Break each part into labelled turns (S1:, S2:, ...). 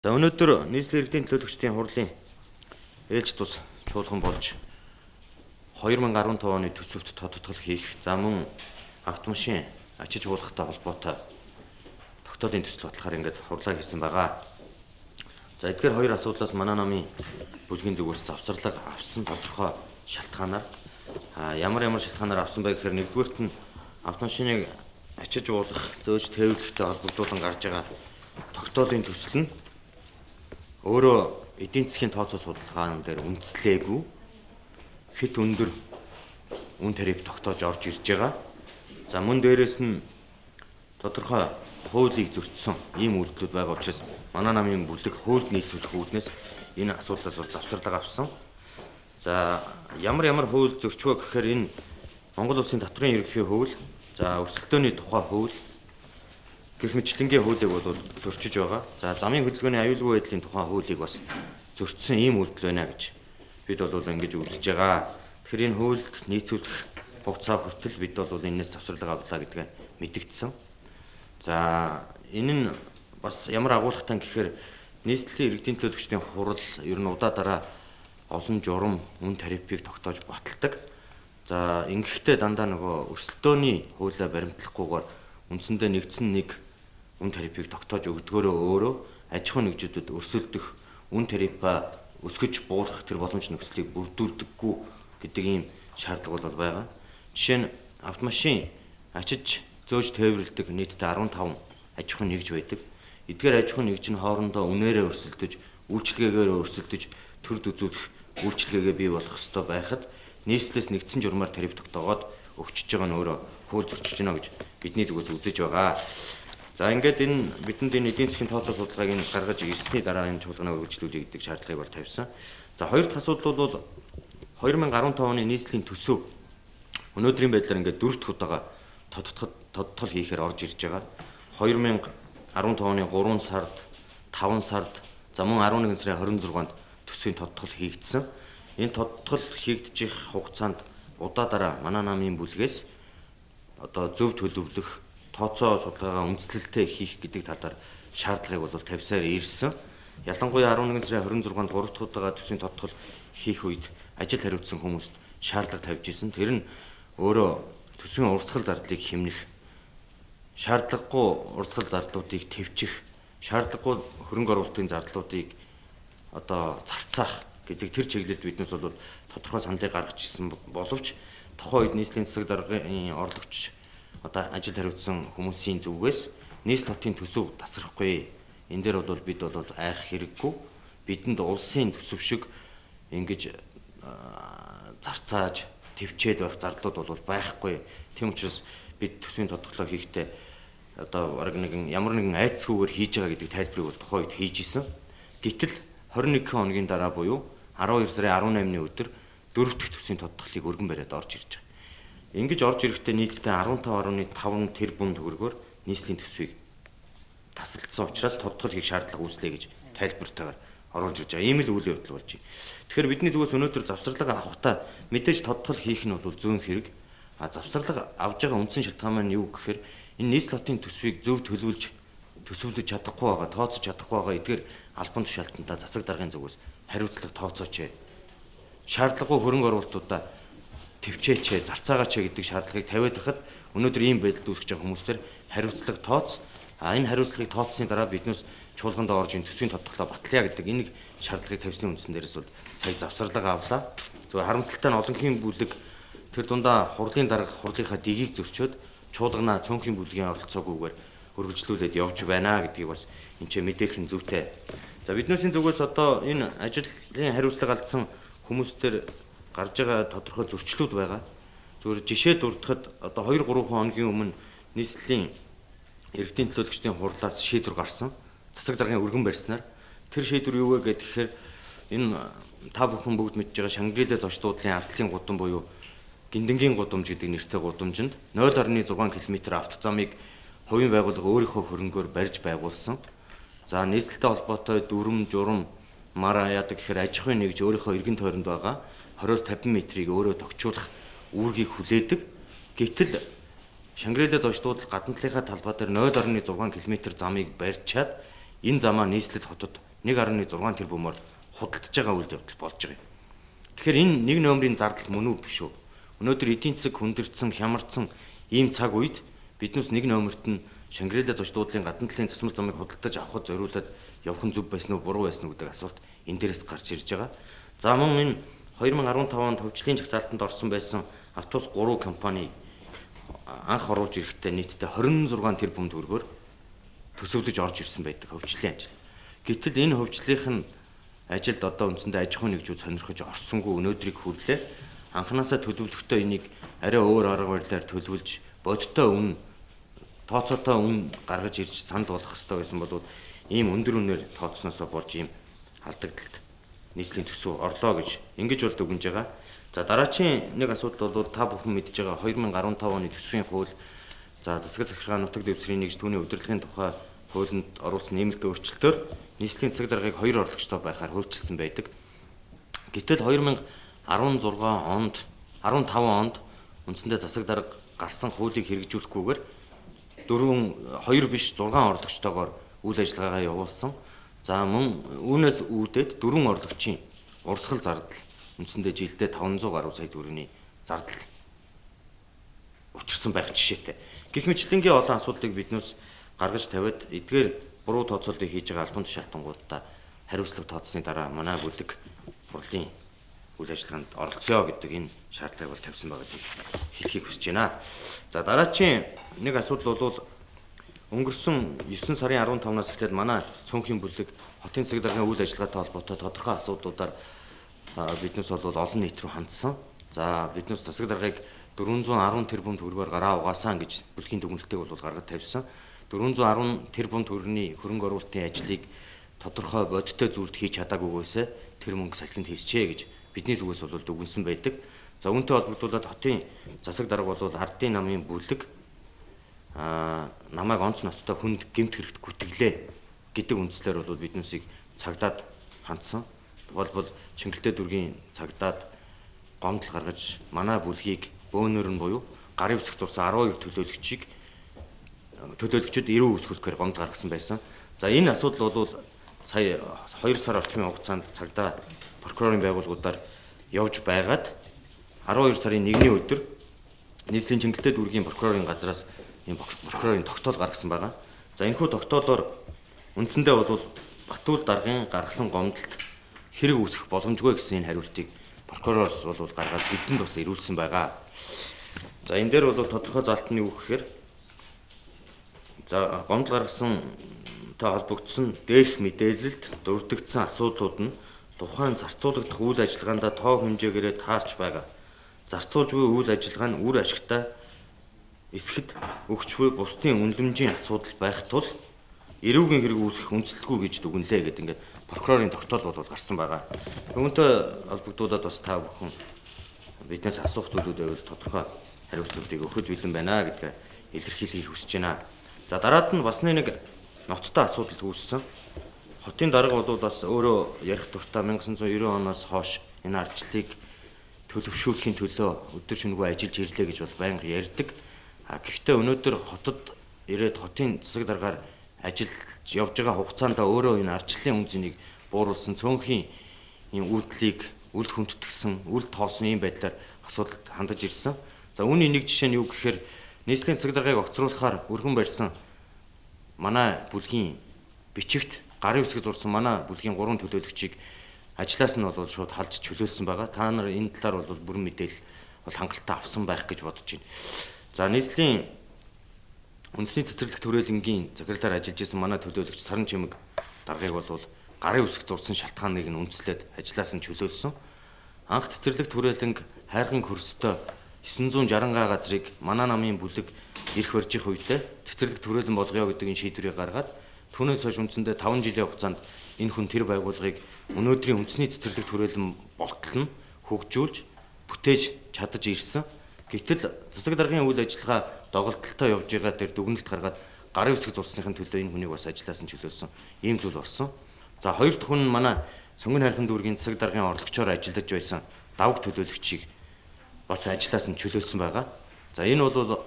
S1: За өнөөдөр нийслэлийн иргэдийн төлөөлөгчдийн хурлын ээлж тус чуулган болж 2015 оны төсөвт тодотгол хийх, за мөн автомашин ачиж хуулахтай холбоотой тогтоолын төсөл батлахаар ингээд хурлаа хийсэн байгаа. За эдгээр хоёр асуудлаас манай намын бүлгийн зүгээс завсарлага авсан тодорхой шалтгаанаар ямар шалтгаанаар авсан бэ гэхээр нэгдүгээрт нь автомашиныг ачиж уулах, зөөж тээвэрлэхтэй холбогдуулан гарч байгаа тогтоолын төсөл нь өөрөө эдийн засгийн тооцоо судалгаан дээр үндэслээгүй хэт өндөр үн тариф тогтоож орж ирж байгаа. За мөн дээрээс нь тодорхой хуулийг зөрчсөн ийм үйлдэлүүд байгаа учраас манай намын бүлэг хуульд нийцүүлэх үүднээс энэ асуудлаас бол завсарлага авсан. За ямар хууль зөрчвөө гэхээр энэ Монгол Улсын татврын ерөнхий хууль, за өрсөлдөөний тухай хууль гэх мэтлэнгийн хуулийг бол зөрчиж байгаа. За замын хөдөлгөөний аюулгүй байдлын тухай хуулийг бас зөрчсөн ийм үйлдэл байна гэж бид бол ингэж үзэж байгаа. Тэгэхээр энэ хуульд нийцүүлэх хугацаа хүртэл бид бол энэс завсарлага авлаа гэдгээ мэдэгдсэн. За энэ нь бас ямар агуулгатай гэхээр нийслэлийн иргэдийн төлөөлөгчдийн хурал ер нь удаа дараа олон журам үн тарифыг тогтоож баталдаг. За ингэхдээ дандаа нөгөө өрсөлдөөний хуулиа баримтлахгүйгээр үндсэндээ нэгдсэн нэг үн тарифыг тогтоож өгдгөөрөө өөрөө аж ахуйн нэгжүүдэд өрсөлдөх үн тарифаа өсгөж буулгах тэр боломж нөхцөлийг бүрдүүлдэггүй гэдэг ийм шаардлага бол байгаа. Жишээ нь автомашин ачиж зөөж тээвэрлэдэг нийтдээ 15 аж ахуйн нэгж байдаг. Эдгээр аж ахуйн нэгж нь хоорондоо үнээрээ өрсөлдөж, үйлчилгээгээр өрсөлдөж, төрд үзүүлэх үйлчилгээгээ бий болох ёстой байхад нийслэлээс нэгдсэн журмаар тариф тогтоогоод өгчөж байгаа нь өөрөө хууль зөрчиж байна гэж бидний зүгээс үзэж байгаа. За ингээд энэ бидэнд энэ эдийн засгийн тооцоо судалгааг энэ гаргаж ирсний дараа энэ чуулганаа үргэлжлүүлэе гэдэг шаардлагыг бол тавьсан. За хоёр дахь асуудал бол 2015 оны нийслэлийн төсөв өнөөдрийн байдлаар ингээд дөрөв дэх удаага тодтол хийхээр орж ирж байгаа. 2015 оны 3 сард, 5 сард, за мөн 11 сарын 26-нд төсвийн тодтол хийгдсэн. Энэ тодтол хийгдчих хугацаанд удаа дараа манай намын бүлгээс одоо зөв төлөвлөх, тооцоо судалгаагаа үндэслэлтэй хийх гэдэг талаар шаардлагыг бол тавьсаар ирсэн. Ялангуяа 11 сарын 26-нд 3 дахь удаага төсвийн тодтол хийх үед ажил хариуцсан хүмүүст шаардлага тавьж исэн. Тэр нь өөрөө төсвийн урсгал зардлыг хэмнэх, шаардлагагүй урсгал зардлуудыг төвчих, шаардлагагүй хөрөнгө оруулалтын зардлуудыг одоо зарцаах гэдэг тэр чиглэлд биднээс бол тодорхой саналыг гаргаж ирсэн боловч тухайн үед нийслэлийн засаг даргын орлогч одоо ажил хариуцсан хүмүүсийн зүгээс нийслэл хотын төсөв тасрахгүй. Энэ дээр бол бид бол айх хэрэггүй. Бидэнд улсын төсөв шиг ингэж зарцааж төвчээд байх зардлууд бол байхгүй. Тийм учраас бид төсвийн тодтолоо хийхдээ одоо бараг нэгэн ямар нэгэн айцгүйгээр хийж байгаа гэдэг тайлбарыг бол тухайн үед хийж исэн. Гэтэл 21 хоногийн дараа буюу 12 сарын 18-ны өдөр дөрөв дэх төсвийн тодтолыг өргөн бариад орж ирж байгаа. Ингэж орж ирэхдээ нийтдээ 15.5 тэрбум төгрөгөөр нийслэлийн төсвийг тасалдсан учраас тодтол хийх шаардлага үүслээ гэж тайлбартайгаар оруулж ирж байгаа. Ийм л үйл явдал болж байна. Тэгэхээр бидний зүгээс өнөөдөр завсарлага авахдаа мэдээж тодтол хийх нь бол зүүн хэрэг. А завсарлага авж байгаа үндсэн шалтгаан маань юу гэхээр энэ нийслэл хотын төсвийг зөв төлөвлөж төсөвлөж чадахгүй байгаа, тооцож чадахгүй байгаа эдгээр албан тушаалтандаа засаг даргын зүгээс хариуцлага тооцооч. Шаардлагагүй хөрөнгө оруулалтуудаа төвчээч, зарцаагаач гэдэг шаардлагыг тавиад байхад өнөөдөр ийм байдалд үүсгэж байгаа хүмүүстээр хариуцлага тооц. А энэ хариуцлагыг тооцсны дараа биднээс чуулганд орж энэ төсвийн тодтолоо батлая гэдэг энэ шаардлагыг тавьсны үндсэн дээрээс бол сая завсарлага авлаа. Зөв харамсалтай нь олонхын бүлэг тэр дундаа хурлын дарга хурлынхаа дэгийг зөрчөөд чуулганаа цөөнхийн бүлгийн оролцоогүйгээр үргэлжлүүлээд явж байна гэдгийг бас энэ ч мэдээлэх нь зүйтэй. За биднээсийн зүгээс одоо энэ ажлын хариуцлага алдсан хүмүүстээр гарч байгаа тодорхой зөрчлүүд байгаа. Зөвхөн жишээ дурдахад одоо 2 3 хоногийн өмнө нийслэлийн иргэдийн төлөөлөгчдийн хурлаас шийдвэр гарсан. Засаг даргын өргөн барьснаар тэр шийдвэр юу вэ гэхээр энэ та бүхэн бүгд мэдж байгаа Шангрила зочдлын артлын гудам буюу Гиндэнгийн гудамж гэдэг нэртэй гудамжинд 0.6 км автозамыг хувийн байгууллага өөрийнхөө хөрөнгөөр барьж байгуулсан. За нийслэлтэй холбоотой дүрм, журам, мар яадаг гэхээр аж ахуйн нэгж өөрийнхөө эргэн тойронд байгаа 20-50 метрийг өөрөө тохиолдох үүргийг хүлээдэг. Гэтэл Шангрила зочдлууд гадна талынхаа талбай дээр 0.6 км замыг барьчаад энэ замаа нийслэл хотод 1.6 тэрбумаар худалдаж байгаа үйл явдал болж байгаа юм. Тэгэхээр энэ нэг номерын зардал мөн үү биш үү? Өнөөдөр эдийн засаг хүндэрсэн, хямарсан ийм цаг үед биднээс нэг номерт нь Шангрила зочд буудлын гадна талын засмал замыг худалдаж авахд зориулаад явах нь зөв байсан уу, буруу байсан уу гэдэг асуулт энэ дээрээс гарч ирж байгаа. За мөн энэ 2015 онд хөвчлийн жагсаалтанд орсон байсан автобус 3 компани анх оруулж ирэхдээ нийтдээ 26 тэрбум төгрөгөөр төсөвлөж орж ирсэн байдаг хөвчлийн ажил. Гэтэл энэ хөвчлийнх нь ажилд одоо үндсэндээ аж ахуйн нэгжүүд сонирхож орсонгүй өнөөдрийг хүрлээ. Анханасаа төлөвлөхдөө энийг арай өөр арга барилаар төлөвлөж бодиттой үн, тооцоотой үн гаргаж ирж санал болгох хэрэгтэй байсан бол ийм өндөр үнээр тооцсноосоо болж ийм алдагдлалт нийслэлийн төсөв орлоо гэж ингэж бол дүгнж байгаа. За дараачийн нэг асуудал бол та бүхэн мэдж байгаа 2015 оны төсвийн хууль, за засаг захиргаа нутаг дэвсгэрийн нэгж түүний удирдлагын тухай хуулинд оруулсан нэмэлт өөрчлөлтөөр нийслэлийн засаг даргаыг 2 орлогчтой байхаар хуульчилсан байдаг. Гэтэл 2016 онд 15 онд үндсэндээ засаг дарга гарсан хуулийг хэрэгжүүлэхгүйгээр 2 биш 6 орлогчтойгоор үйл ажиллагаагаа явуулсан. За мөн үүнээс үүдээд 4 орлогчийн урсгал зардал үндсэндээ жилдээ 500 гаруй сая төгрөгийн зардал учирсан байх жишээтэй. Гэх мэтлэнгийн олон асуудлыг биднээс гаргаж тавиад эдгээр буруу тооцоолыг хийж байгаа албан тушаалтангуудаа хариуцлага тооцсны дараа манай бүлэг хурлын үйл ажиллагаанд оролцъё гэдэг энэ шаардлагыг бол тавьсан байгаа гэдгийг хэлхийг хүсэж байна. За дараачийн нэг асуудал бол өнгөрсөн 9 сарын 15-наас эхлээд манай цөөнхийн бүлэг хотын засаг даргын үйл ажиллагаатай холбоотой тодорхой асуудлуудаар биднээс бол олон нийт рүү хандсан. За биднээс засаг даргаыг 410 тэрбум төгрөгөөр гараа угаасан гэж бүлгийн дүгнэлтийг бол гаргаж тавьсан. 410 тэрбум төгрөгийн хөрөнгө оруулалтын ажлыг тодорхой бодиттой зүйлд хийж чадаагүйгээсээ тэр мөнгө салхинд хийсчээ гэж бидний зүгээс бол дүгнсэн байдаг. За үүнтэй холбогдуулаад хотын засаг дарга бол ардын намын бүлэг намайг онц ноцтой хүнд гэмт хэрэгт гүтгэлээ гэдэг үндслээр бол биднээсийг цагдаад хандсан. Тухайлбал Чингэлтэй дүүргийн цагдаад гомдол гаргаж манай бүлгийг бөөнөр нь буюу гарын үсэг зурсан 12 төлөөлөгчийг төлөөлөгчд эрүү өсгөлөөр гомдол гаргасан байсан. За энэ асуудал бол сая 2 сар орчмын хугацаанд цагдаа прокурорын байгууллагуудаар явж байгаад 12 сарын 1-ний өдөр нийслэлийн Чингэлтэй дүүргийн прокурорын газраас энэ прокурорын тогтоол гаргасан байгаа. За энэхүү тогтоолоор үндсэндээ бол Батүл даргын гаргасан гомдолд хэрэг үүсгэх боломжгүй гэсэн энэ хариултыг прокуророос бол гаргаад бидэнд бас ирүүлсэн байгаа. За энэ дээр бол тодорхой заалт нь юу гэхээр за гомдол гаргасан та холбогдсон дээрх мэдээлэлд дурддагдсан асуудлууд нь тухайн зарцуулагдах үйл ажиллагаандаа тоо хэмжээгээрээ таарч байгаа. Зарцуулж буй үйл ажиллагаа нь үр ашигтай эсэхэд өгч буй бусдын үнэлэмжийн асуудал байх тул эрүүгийн хэрэг үүсгэх үндэслэлгүй гэж дүгнэлээ гэдэг ингээд прокурорын тогтоол бол гарсан байгаа. Үүнтэй холбогдуулаад бас та бүхэн биднээс асуух зүйлүүд байвал тодорхой хариултуудыг өгөхөд бэлэн байна гэдгээ илэрхийлэхийг хүсэж байна. За дараад нь бас нэг ноцтой асуудал үүссэн. Хотын дарга бол бас өөрөө ярих дуртай 1990 оноос хойш энэ ардчлалыг төлөвшүүлэхийн төлөө өдөр шөнөгүй ажиллаж ирлээ гэж бол байнга ярьдаг. Гэхдээ өнөөдөр хотод ирээд хотын засаг даргаар ажиллаж явж байгаа хугацаанд өөрөө энэ ардчлалын үн цэнийг бууруулсан, цөөнхийн энэ үйлдэлийг үл хүндэтгсэн, үл тоосон ийм байдлаар асуудалд хандаж ирсэн. За үүний нэг жишээ нь юу гэхээр нийслэлийн засаг даргаыг огцруулахаар өргөн барьсан манай бүлгийн бичигт гарын үсэг зурсан манай бүлгийн 3 төлөөлөгчийг ажлаас нь бол шууд халж чөлөөлсөн байгаа. Та нар энэ талаар бол бүрэн мэдээлэл бол хангалттай авсан байх гэж бодож байна. За нийслэлийн үндэсний цэцэрлэг түрээлэнгийн захирлаар ажиллаж исэн манай төлөөлөгч Саран Чимэг даргаыг бол гарын үсэг зурсан шалтгааныг нь үндэслээд ажлаас нь чөлөөлсөн. Анх цэцэрлэг түрээлэнг хайрхан хөрсдөө 960 га газрыг манай намын бүлэг эрх барьжих үедээ цэцэрлэг түрээлэн болгоё гэдэг энэ шийдвэрийг гаргаад түүнээс хойш үндсэндээ 5 жилийн хугацаанд энэ хүн тэр байгууллагыг өнөөдрийн үндэсний цэцэрлэг түрээлэн болтол нь хөгжүүлж бүтээж чадаж ирсэн. Гэтэл засаг даргын үйл ажиллагаа доголдолтой явж байгаа дээр дүгнэлт гаргаад гарын үсэг зурсныхын төлөө энэ хүнийг бас ажлаас нь чөлөөлсөн ийм зүйл болсон. За хоёр дахь хүн нь манай Сонгон хайрхан дүүргийн засаг даргын орлогчоор ажиллаж байсан давг төлөөлөгчийг бас ажлаас нь чөлөөлсөн байгаа. За энэ бол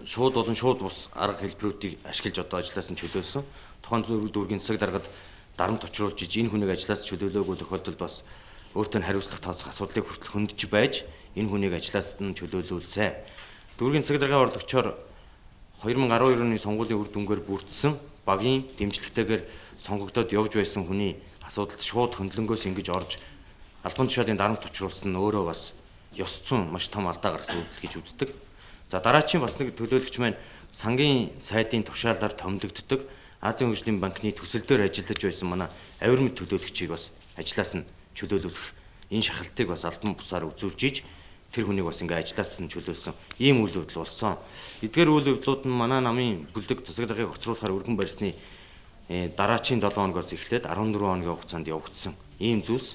S1: шууд болон шууд бус арга хэлбэрүүдийг ашиглаж одоо ажлаас нь чөлөөлсөн. Тухайн дүүргийн засаг даргад дарамт учруулж иж энэ хүнийг ажлаас чөлөөлөөгүй тохиолдолд бас өөртөө хариуцлага тооцох асуудлыг хүртэл хөндөж байж энэ хүнийг ажлаас нь чөлөөлүүлсэн. Дүүргийн засаг даргын орлогчоор 2012 оны сонгуулийн үр дүнгээр бүрдсэн багийн дэмжлэгтэйгээр сонгогдоод явж байсан хүний асуудалд шууд хөндлөнгөөс ингэж орж албан тушаалын дарамт учруулсан нь өөрөө бас ёс зүйн маш том алдаа гаргасан үйлдэл гэж үздэг. За дараачийн бас нэг төлөөлөгч маань сангийн сайдын тушаалаар томилогддог Азийн хөгжлийн банкны төсөл дээр ажиллаж байсан манай авирмэд төлөөлөгчийг бас ажлаас нь чөлөөлүүлэх энэ шахалтыг бас албан бусаар үзүүлж иж тэр хүнийг бас ингээ ажлаас нь чөлөөлсөн ийм үйл явдал болсон. Эдгээр үйл явдлууд нь манай намын бүлэг засаг даргыг хоцруулахаар өргөн барьсны дараачийн 7 хоногоос эхлээд 14 хоногийн хугацаанд явагдсан ийм зүйлс.